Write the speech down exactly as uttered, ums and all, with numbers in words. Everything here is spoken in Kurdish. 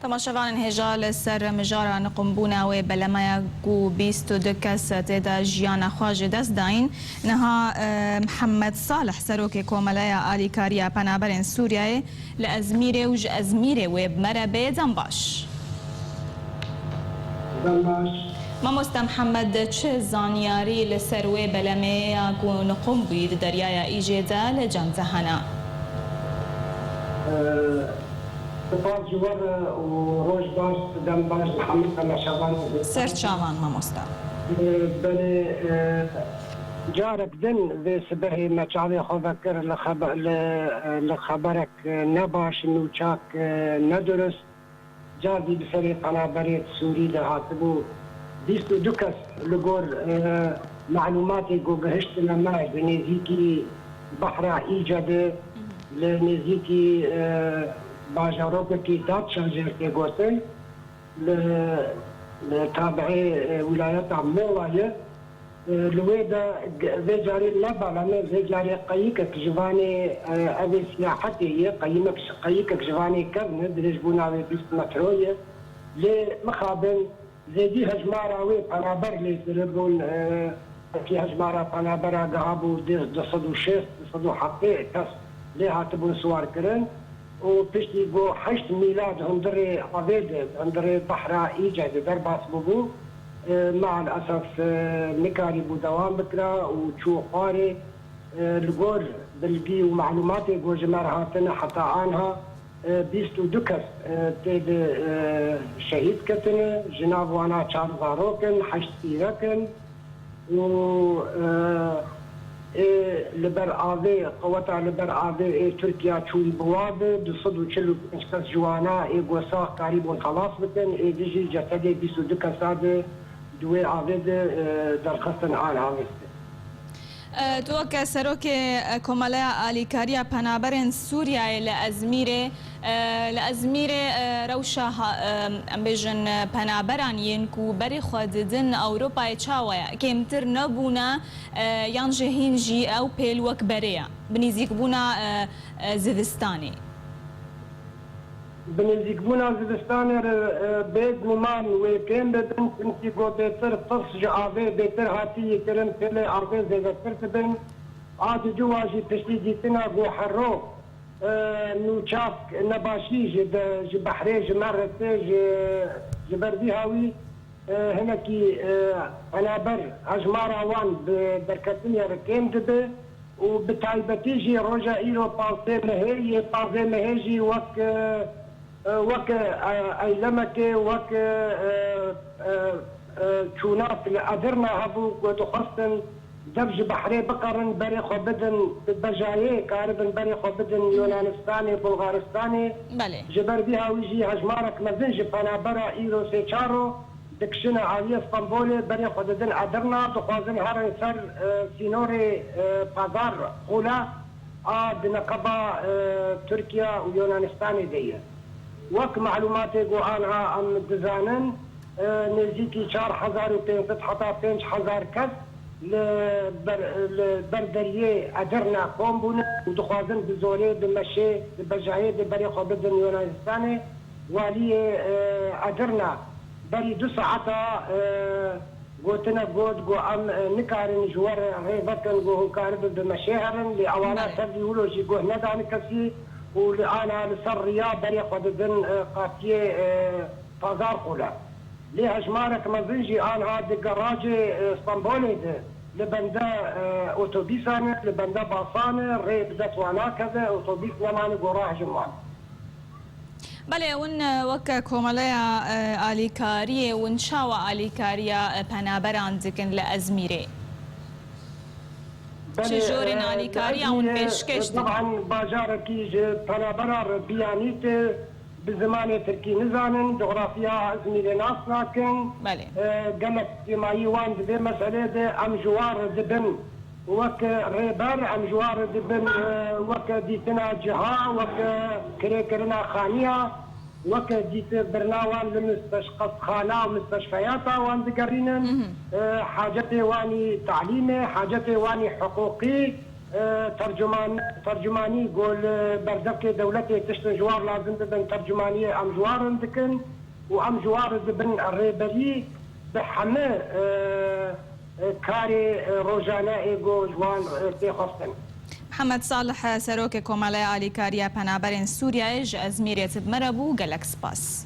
Temaşevanên hêja, li ser mijara niqûmbûna wê belemeya ku bîst û du kes tê de jiyana xwe ji dest dayîn, niha, e, Mihemed Salih, serokê Komeleya Alîkariya Penaberên Sûriyeyê li Ezmîrê û ji Ezmîrê wê bi me re bê. Dem baş. Dem baş. Mamoste Mihemed, çi zanyarî li ser wê belemeya ku niqûm bûyî di deryaya Îjê de li cem te hene? Ee, Spas ji we re û roj baş, dem baş ji hemû temaşevanên. Ser çavan, mamosta. Ee, belê, e, carek din vê sibehê me çavê xwe vekir li xebe-, li, li xeberek, e, ne baş, nûçak, e, ne durust. Car dî bi serê penaberê Sûrî de hatibû bîst û du kes li gor, e, malûmatê ku gihiştine me, di nêzîkî behra Îce de, li nêzîkî, e, bajarokekî Datça jê tê gotin, li, li tabiê, e, wîlayeta Mola ye. E, li wê de g-, vê carê ne beleme, vê carê qeyikek ji vanê, e, evê siyahetê ye, qeyimek, qeyikek ji vanê kevn e, dirêjbûna wê bîst metro ye. Lê mixabin zêdî hejmara wê penaber lê kiribûn, e, wekî hejmara penabera giha bû du, du sed û şêst, du sed û heftê kes lê hatibûn siwarkirin û piştî ku heşt mîlad hundirê avê de, hundirê behra Îce de derbas bûbû, e, meal esef, e, nikarîbû dewam bikira û çû xwarê, e, li gor bilgî û malûmatê ku ji me re hatine heta anha, e, bîst û du kes, e, tê de, e, şehîd ketine, ji nav wana çar zarok in, heşt pîrek in û, e, ê li ber avê, qeweta li ber avê ê Tirkiya çûn bi wa de, du sed û çil û pênc kes ji wana ê ku sax karîbûn xelas bikin, êdî jî cesedê bîst û du kesa de di wê avê de, e, derxistin an avê. E, tu weke serokê, e, Komeleya Alîkariya Penaberên Sûriyeyê li Ezmîrê, e, li Ezmîrê, e, rewşa ha-, e, em bêjin, e, penaberan yên ku berê xwe didin Ewropayê çawa ye? Kêmtir nebûne, e, yan jî hîn jî ew pêl wek berê ye? Bi nîzîkbûna, e, e, zivistanê. Bi nêzîkbûna zivistanê re, e, bêguman wê kêm bibin, çimkî ku bêtir pirs ji avê bêtir hatî yê kirin, pêlê avê zêdetir dibin. A didu wa jî piştî dîtina ku hero, e, nûçak nebaşî ji de, ji behrê ji me re tê, ji, ji ber vî hawî, e, hinekî, e, penaber hejmara wan bi derketinê re kêm dibe. Û bi taybetî jî roja îro pazdeh mehê yê, pazdeh mehê jî wek, e, e, wek, e, eylemekê, wek, e, e, e, çûnak li Edirne hebû ku dixwestin dev ji behrê biqerin, berê xwe bidin bi bejayê, karibin berê xwe bidin Yunanistanê, Bulgaristanê. Belê. Ji ber vî hawî jî hejmarek mezin ji penabera îro sê çar ro dikişine aliyê Stenbolê, berê xwe didin Edirna, dixwazin herin ser, e, sînorê, e, Pazar Xule a di neqeba, e, Tirkiye û Yunanistanê de ye. Wek malûmatê ku anha em dizanin, e, nêzîkî çar hezar û pênc sed heta pênc hezar kes li ber, li ber deriyê Edirne kom bûne û dixwazin bi zorê, bi meşê, bi bejayê, bi berê xwe bidin Yunanistanê. Waliyê, e, Edirne berî du saeta, e, gotine got, got, em, e, nikarin ji we re rê vekin, got, hûn karibin bi meşê herin, lê ewana Belê. Tevlî wilo jî guh nedan kesî û li ana li ser riya berê xwe didin, e, qatiyê, e, Pazar Xule. Lê hejmarek mezin jî anha di garajê, e, Stenbolê de li bende, e, otobîsan e, li bende basan e, rê bi dest wan nakeve, otobîs nemane, got, rahejin wan. Belê, hûn, e, weke komeleya, e, alîkariyê, hûn çawa alîkariya, e, penaberan dikin li Ezmîrê? Belê, Çi jorên e, alîkariya hûn Ezmîrê, pêşkêş dikin? Teban bajarekî ji penabera re biyanî tê, bi zimanê tirkî nizanin, coxrafiya Ezmîrê nas nakin. Belê. E, gelek kêmayî wan di vê meselê de, em ji wan re dibin wek rêber, em ji wan re dibin, e, weke dîtina ciha, weke kirêkirina xaniya, weke dîtibirina wan li misteşqestxana û misteşfeyata wan digerînin. Mhm. E, hacetê wan î talîmê, hacetê wan î hiqûqî, e, tercuman, tercumanî ku li berdevkê dewletê tiştin ji war lazim bibin, tercumaniyê em ji war re dikin û em ji war re dibin rêberî bi heme, e, e, karê, e, rojane ê ku ji wan, e, tê xwestin. Mihemed Salih, Serokê Komeleya Alîkariya Penaberên Sûriyeyê ji Ezmîrê tê bi me re bû. Gelek spas.